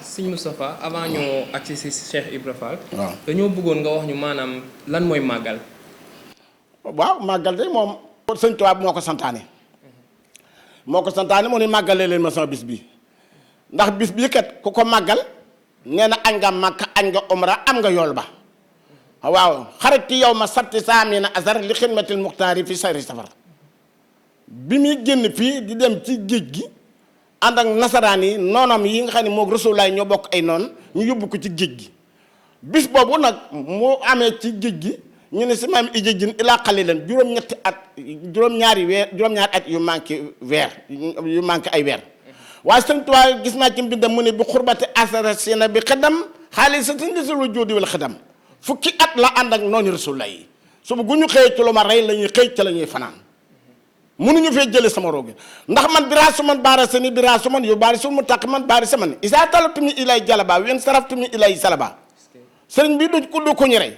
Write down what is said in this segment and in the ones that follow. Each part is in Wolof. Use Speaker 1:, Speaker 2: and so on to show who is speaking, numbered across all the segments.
Speaker 1: Sëñ Moustapha avant ñoo agsi si Cheikh Ibra Fall.
Speaker 2: waaw
Speaker 1: dañoo bëggoon nga wax ñu maanaam lan mooy màggal.
Speaker 2: waaw màggal de moom sëñ Tuubaa moo ko santaane mu ne màggalee leen ma sama bis bi ndax bis bii kat ku ko màggal nee na añ nga Makka añ nga umra am nga yool ba waaw xarit yow ma sabti saamina asar li xidmatil muxtaari fi sayri safar bi muy génn fii di dem ci géej gi ànd ak nasaraan yi noonam yi nga xam ne moom Rasulullaay ñoo bokk ay noon ñu yóbbu ko ci géej gi bis boobu nag moo amee ci géej gi ñu ne si maam ija jin ilaa xalilan juróom-ñetti at juróom-ñaari at yu manqué ay weer waaye sëñ Tuubaa gis naa ci mbindam mu ne bi xurbati asara sina bi xedam xaalis sa ti ndisul wa jóodi wala xedam fukki at la ànd ak noonu Rasulullaay yi suba gu ñu xëyee ci lu ma rey la ñuy xëy ca la ñuy fanaan mënuñu fee jële sama roogi ndax man biraa su man baara seni biraa su man yu baari su mu taq man baari sa man isaa talatumi ilay jalaba wen saraftumi ilay salaba sëriñ bi du ko ñu rey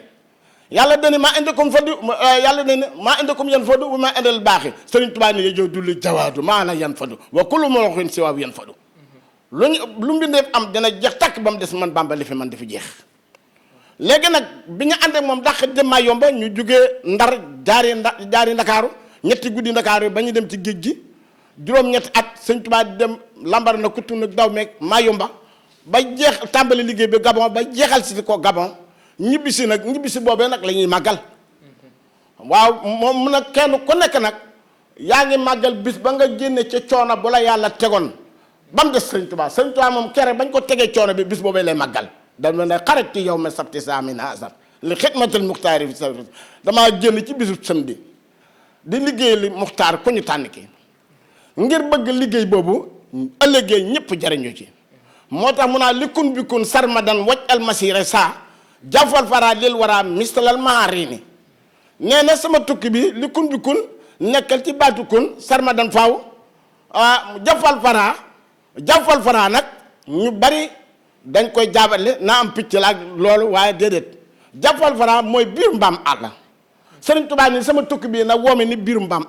Speaker 2: yàlla dani maa indakum fadu yàlla dani maa indakum yan fadu wa maa indal baaxi sëriñ Tuubaa ni yow dulli jawaadu maa la yan fadu wa kullu ma waxin si waaw yan fadu lu mbindeef am dina jeex takk ba mu des man Bàmba li fi man dafa jeex léegi nag bi ñu ànd ak moom dàq dem maa yomba ñu jugee Ndar jaari Ndakaaru ñetti guddi Ndakaaru ba ñu dem ci géej gi juróom-ñetti at sëñ Tuubaa dem lambar na kuttu nag daw meeg maa yomba ba jeex tàmbali liggéey bi Gabon ba jeexal si ko Gabon ñibbisi boobee nag la ñuy màggal waaw moom nag kenn ku nekk nag yaa ngi màggal bis ba nga génne ca coono bu la yàlla tegoon ba mu des sëñ Tuubaa moom kere bañ ko tegee coono bi bis boobee lay màggal dama ne xarit ci yow ma sabti saamina asar li xidmatul muxtaari fi sa damaa génn ci bisu samedi di liggéey li muxtaar ku ñu tànn ki ngir bëgg liggéey boobu ëllëgee ñëpp jariñu ci moo tax mu naa li kun bi kun sarmadan waj almasire saa jafal fara lil wara mistalal maarini nee na sama tukki bi li kun bi kun nekkal ci baatu kun sarmadan faaw jafal fara nag ñu bari dañ koy jaabale naa am picc la ak loolu waaye déedéet jafal fara mooy biir mbaam àll sëriñ Tuubaa ni sama tukki bii nag woome ni biiru mbaam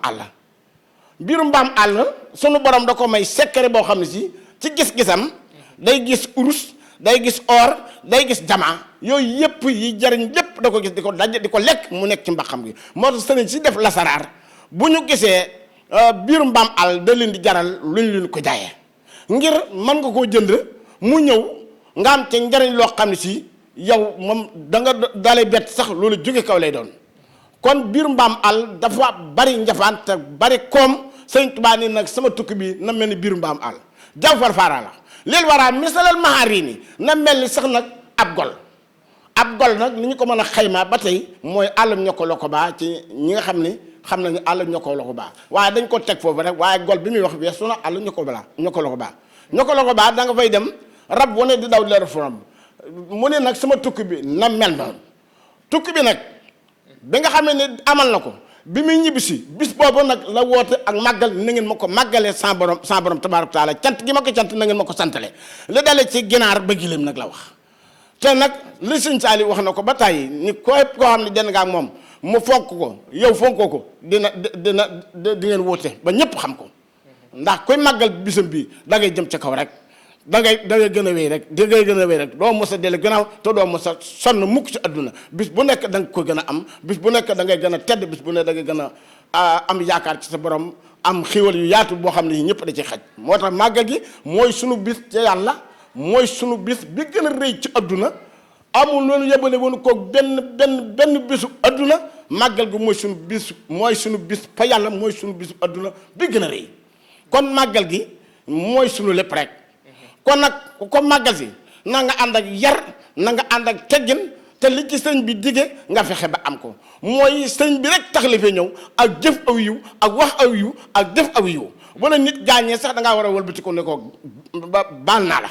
Speaker 2: àll sunu borom da ko may secret boo xam ne si ci gis-gisam day gis urus day gis or day gis jamaa yooyu yëpp yi jariñ lépp da ko gis di ko daj di ko lekk mu nekk ci mbaxam gi moo tax sëriñ si def lasaraar bu ñu gisee biiru mbaam àll da leen di jaral luñ leen ko jaayee ngir mën nga koo jënd mu ñëw nga am ci njariñ loo xam ne si yow moom da nga dalay bett sax loolu jóge kaw lay doon kon biir mbaam àll dafa bari njafaan te bari koom sëñ Tuubaa ni nag sama tukki bi na mel ni biir mbaam àll jawfal faara la leel waraa misalal mahaari ni na mel ni sax nag ab gol nag ni ñu ko mën a xaymaa ba tey mooy àllum ñokko la ko baa ci ñi nga xam ni xam nañu àllum ñokko la ko baa waaye dañ ko teg foofu rek waaye gol bi muy wax weesu na àllum ñokko la ko baa da nga fay dem rab wane di daw leer forom mu ne nag sama tukki bi na mel noonu tukki bi nag bi nga xamee ne amal na ko bi muy ñibbisi bis boobu nag la woote ak màggal na ngeen ma ko màggalee sans borom tabaaraka taala cant gi ma ko cant na ngeen ma ko santale li dalee ci ginaar ba gileem nag la wax te nag li sëñ Saali wax na ko ba tàyyi ni koo xam ne den nga ak moom mu fonk ko yow fonkoo ko di ngeen woote ba ñëpp xam ko ndax koy màggal bisam bii da ngay jëm ca kaw rek da ngay gën a wéy rek doo mos a dellu gannaaw te doo mos a sonn mukk ci adduna bis bu nekk da nga ko gën a am bis bu nekk da ngay gën a tedd bis bu nekk da ngay gën a am yaakaar ci sa borom am xiwal yu yaatu boo xam ne yi ñëpp da ci xaj moo tax màggal gi mooy sunu bis ci yàlla mooy sunu bis bi gën a rëy ci adduna amul loolu yebale woon ko benn bisu adduna màggal gi mooy sunu bis fa yàlla mooy sunu bisu adduna bi gën a rëy kon màggal gi mooy sunu lépp rek kon nag ko màggal si na nga ànd ak yar na nga ànd ak teggin te li ci sëñ bi dige nga fexe ba am ko mooy sëñ bi rek tax li fi ñëw ak jëf aw yiw ak wax aw yiw ak def aw yiw wala nit gaañee sax da ngaa war a wëlbati ko ne ko baal naa la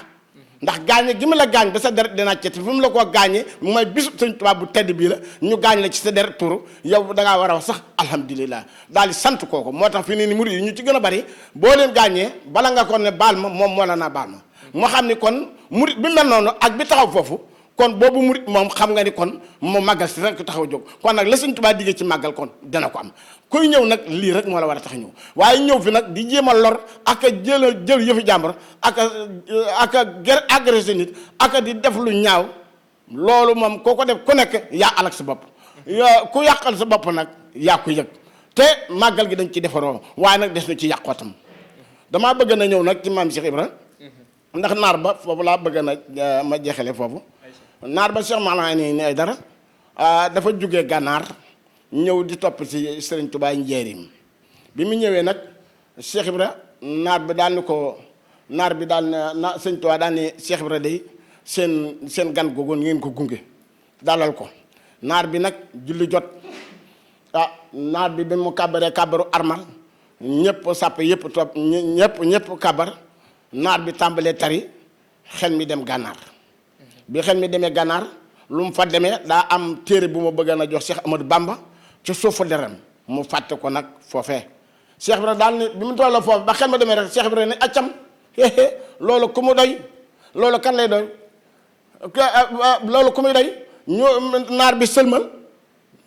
Speaker 2: ndax gaañe gi ma la gaañ ba sa deret dinaa ci fi mu la koo gaañee mooy bisu sëñ Tuubaa bu tedd bii la ñu gaañ la ci sa deret turu yow da ngaa war a wax sax alhamdulilah daal di sant kooku moo tax fi nii ni murid yi ñu ci gën a bari boo leen gaañee bala nga ko ne baal ma moom moo la naa baal ma moo xam ni kon murid bi mel noonu ak bi taxaw foofu kon boobu murit moom xam nga ni kon moom màggal si rek taxaw jóg kon nag la Sëñ Tuubaa diggee ci màggal kon dana ko am kuy ñëw nag lii rek moo la war a tax ñëw waaye ñëw fi nag di jéem a lor ak a jël yëfi jàmbur ak a ger agressé nit ak a di def lu ñaaw loolu moom koo ko def ku nekk yaa alak sa bopp ku yàqal sa bopp nag yaa ko yëg te màggal gi dañ ci defaroo waaye nag des na ci yàqootam damaa bëgg na ñëw nag ci maam Cheikh Ibra ndax naar ba foofu laa bëgg na ma jeexale foofu naar ba Cheikh Malang ni ay dara dafa jógee gànnaar ñëw di topp ci Serigne Touba njéerim bi mu ñëwee nag Cheikh Ibra naar bi daan ni ko naar bi daan na Serigne Touba daan ni Cheikh Ibra day seen gan googu ngeen ko gunge dalal ko naar bi nag julli jot naar bi mu kàbbaree kàbbaru armal ñëpp sàpp yëpp topp ñëpp kàbbar naar bi tàmbalee tari xel mi dem gànnaar bi xel mi demee gànnaar lu mu fa demee daa am téere bu ma bëgg na jox Cheikh Amadou Bamba ci suufu deram mu fàtte ko nag foofee Cheikh Ibra daal ni bi mu toll foofu ba xel ma demee rek Cheikh Ibra ne accam loolu ku mu doy loolu kan lay doy loolu ku muy doy ñu naar bi sëlmal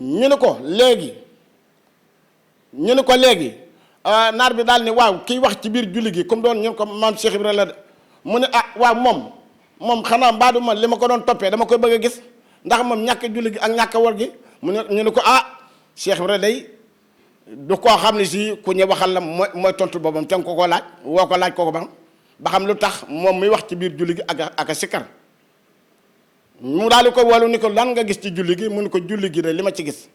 Speaker 2: ñu ne ko léegi naar bi daal ni waaw kiy wax ci biir julli gi comme doon ñu ko maam Cheikh Ibra la de mu ne waaw moom xanaa mbaadu man li ma ko doon toppee dama koy bëgg a gis ndax moom ñàkk julli gi ak ñàkk war gi mu ne ñu ne ko Cheikh Ibra day du koo xam ne si ku ñu waxal la mooy tontu boobam te nga ko laaj woo ko laaj ko ba xam lu tax moom muy wax ci biir julli gi ak a sikkar mu daal di ko walu ni ko lan nga gis ci julli gi mu ne ko julli gi de li ma ci gis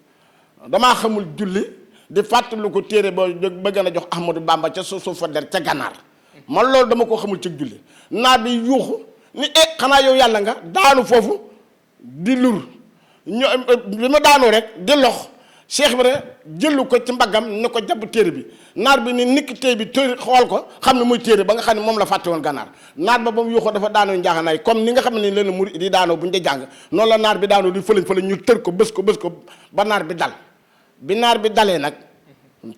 Speaker 2: damaa xamul julli di fàttali ko téere ba bëgg na jox Ahmadou Bamba ca suuf fa der ca gànnaar man loolu dama ko xamul ci julli naar bi yuuxu ni xanaa yow yàlla nga daanu foofu di lur bi ma daanoo rek di lox Cheikh Ibra jëlu ko ci mbaggam ni ko jàpp téere bi naar bi ni nikki téere bi téere xool ko xam ne muy téere ba nga xam ne moom la fàtte woon gànnaar naar ba mu yuuxoo dafa daanoo njaaxanaay comme ni nga xam ne leen murid di daanoo bu ñu dee jàng noonu la naar bi daanoo di fëlañ ñu tër ko bës ko ba naar bi dal bi naar bi dalee nag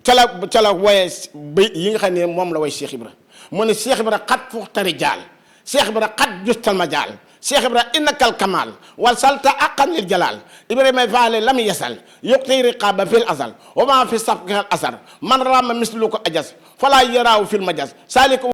Speaker 2: ca la woyee bay yi nga xam ne moom la way Cheikh Ibra mu ne Cheikh Ibra xat fuxtari jaal Cheikh Ibra xat justal ma jaal Cheikh Ibra innakal kamal wal salta aqan lil jalal Ibrahima faale lam yasal yuqti riqaba fil asal wa ma fi safkal asar man rama mislu ko ajas fala yaraaw fil majas salik